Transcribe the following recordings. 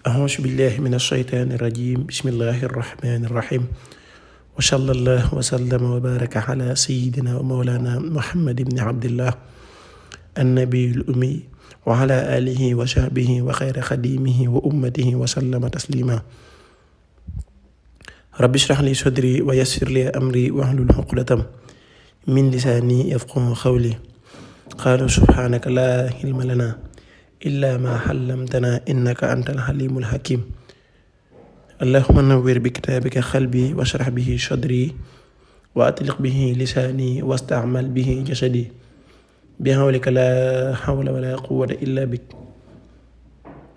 أعوذ بالله من الشيطان الرجيم بسم الله الرحمن الرحيم وصلى الله وسلم وبارك على سيدنا ومولانا محمد بن عبد الله النبي الأمي وعلى آله وصحبه وخير خديمه وأمته وسلم تسليما رب اشرح لي صدري ويسر لي أمري واحلل عقدة من لساني يفقهوا قولي قالوا سبحانك لا علم لنا إلا ما علمتنا إنك أنت الحليم الحكيم اللهم نور بكتابك قلبي واشرح به صدري وأطلق به لساني واستعمل به جسدي بحولك لا حول ولا قوة إلا بك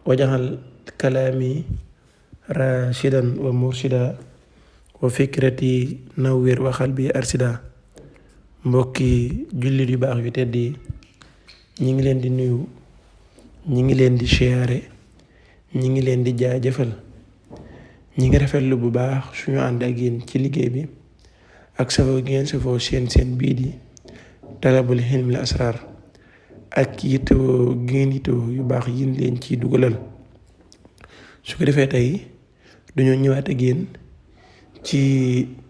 واجعل كلامي راشدا ومرشدا وفكرتي نوّر وقلبي أرشدا mbokki jullit yu baax yu tedd yi ñi ngi leen di nuyu ñi ngi leen di siyaare ñi ngi leen di jaajëfal ñi ngi rafetlu bu baax suñu ànd ak yéen ci liggéey bi ak safoo gi ngeen safoo seen bii di talabul hilmil asrar ak yittewoo gi ngeen yittewoo yu baax yin leen ci dugalal su ko defee tey dañoo ñëwaat ak yéen ci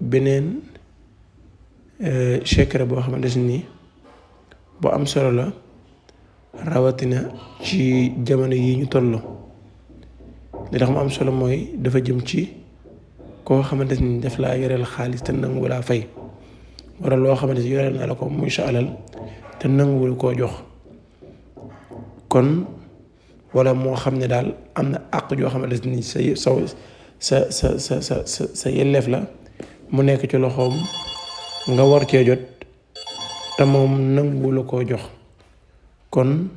beneen secret boo xamante ni bu am solo la rawatina ci jamono yi ñu toll li tax mu am solo mooy dafa jëm ci koo xamante ni daf laa yoreel xaalis te nangu laa fay wala loo xamante ni yoreel na la ko muy sa alal te nanguwul koo jox kon wala moo xam ne daal am na àq joo xamante ni sa yelleef la mu nekk ci loxoom nga war cee jot te moom nanguwul koo jox kon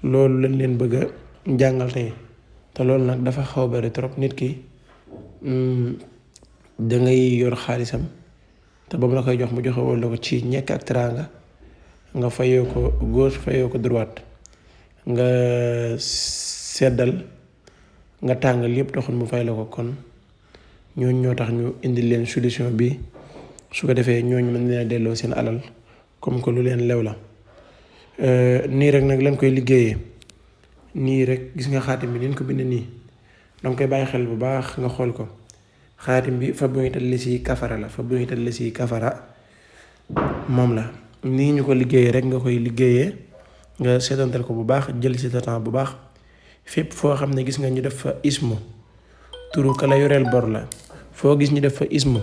loolu lañ leen bëgg a jàngal tey te loolu nag dafa xaw bari trop nit ki dangay yor xaalisam te ba mu la koy jox mu joxe wala ko ci ñekk ak teraanga nga fayoo ko gauche fayoo ko droite nga seddal nga tàngal yépp taxul mu fay la ko kon ñooñu ñoo tax ñu indi leen solution bi su ko defee ñooñu mën leen a delloo seen alal comme que lu leen lew la nii rek nag lañ koy liggéeyee nii rek gis nga xaatim bi leen ko bind nii danga koy bàyyi xel bu baax nga xool ko xaatim bi fa bu ñu tali si kafara la fa bu ñu tali si kafara moom la nii ñu ko liggéeyee rek nga koy liggéeyee nga seetantal ko bu baax jël ci sa temps bu baax fépp foo xam ne gis nga ñu def fa ismu turu ka la yoreel bor la foo gis ñu def fa ismu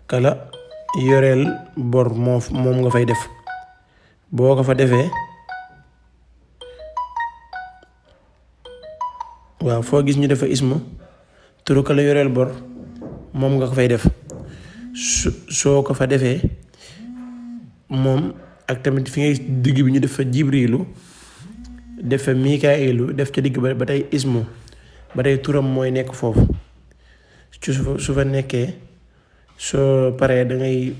kala yoreel bor moom nga fay def boo ko fa defee waaw foo gis ñu def fa ismu turu kala yoreel bor moom nga ko fay def soo ko fa defee moom ak tamit fi ngay digg bi ñu def fa jibrilu def fa mikailu def ca digg ba tey ismu ba tey turam mooy nekk foofu su fa nekkee soo paree da ngay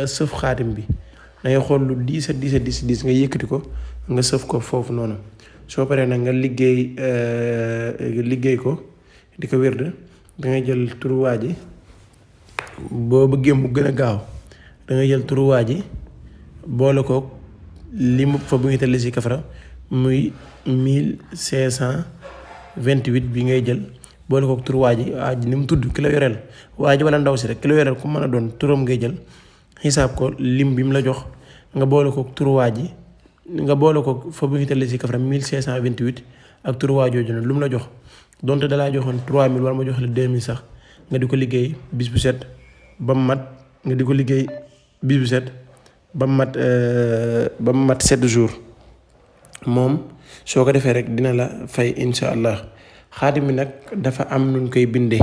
sëf xaatim bi da ngay xool lu diis nga yëkkati ko nga sëf ko foofu noonu soo paree nag nga liggéey ko di ko wérd da ngay jël turuwaa ji boo bëggee mu gën a gaaw da ngay jël turuwaa ji boole ko li mu fa bu ngi tali si kafara muy 1528 bi ngay jël boole ko tur waa ji ni mu tudd ki la yoreel waa ji wala ndaw si rek ki la yoreel ku mën a doon turam ngay jël xisaab ko lim bi mu la jox nga boole ko tur waa ji nga boole ko fa bu ñu tali si kafara 1528 ak tur waa jooju noonu lu mu la jox donte dalaa joxoon 3000 wala ma jox la 2000 sax nga di ko liggéey bis bu set ba mu mat nga di ko liggéey bis bu set ba mu mat 7 jours moom soo ko defee rek dina la fay insha allah xaatim bi nag dafa am nuñ koy bindee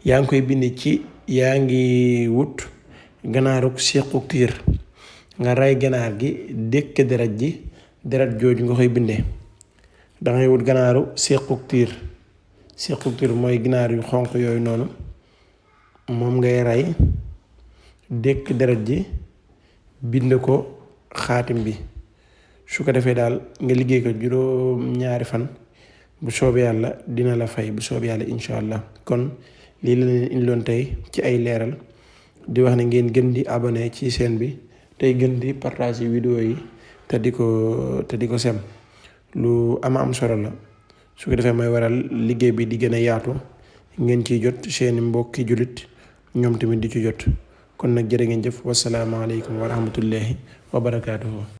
yaa ngi koy bindee ci yaa ngi wut ganaaruk sequk tiir nga rey ganaar gi dékk deret jooju nga koy bindee dangay wut ganaaru sequk tiir mooy ginaar yu xonq yooyu noonu moom ngay rey dékk deret ji bind ko xaatim bi su ko defee daal nga liggéey ko juróom-ñaari fan bu soobee yàlla dina la fay bu soobee yàlla incha allah kon lii la leen indiloon tey ci ay leeral di wax ne ngeen gën di abonné ci chaîne bi tey gën di partager vidéo yi te di ko sem lu am solo la su ko defee may waral liggéey bi di gën a yaatu ngeen ciy jot seeni mbokki jullit ñoom tamit di ci jot kon nag jërë ngeen jëf wasalaamaaleykum wa rahmatullahi wa barakaatuhu